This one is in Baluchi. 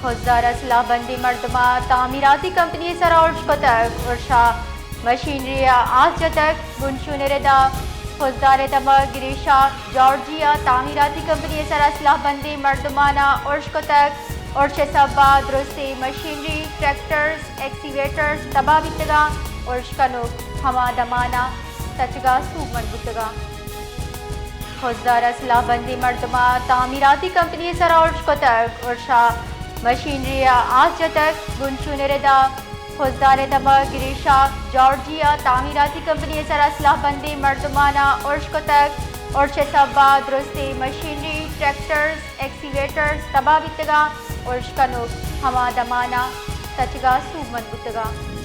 خضدار ءَ سلاہ بندیں مردماں تعمیراتی کمپنی ءِ سرا ارش کتگ، ارش ءَ مشینری ءَ آس جتگ۔ بنشون ءِ ردا خضدار ءِ دمگ ریشہ جارجیا تعمیراتی کمپنی ءِ سرا سلاہ بندیں مردماناں ارش کتگ۔ ارش ءِ سبب ءَ درستیں مشینری، ٹریکٹرز، ایکسیویٹرز تباہ بیتگاں۔ ارش کنوک ہما دمان ءَ تچگ ءَ سوبمند بوتگاں۔ خضدار ءَ سلاہ بندیں مردماں تعمیراتی کمپنی ءِ سرا ارش کتگ، ارش ءَ مشینری ءَ آس جتگ۔ بنشون ءِ ردا خضدار ءِ دمگ ریشہ جارجیا تعمیراتی کمپنی ءِ سرا سلاہ بندیں مردماناں ارش کتگ۔ ارش ءِ سبب ءَ درستیں مشینری، ٹریکٹرز، ایکسیویٹرز تباہ بیتگاں۔ ارش کنوک ہما دمان ءَ تچگ ءَ سوبمند بوتگاں۔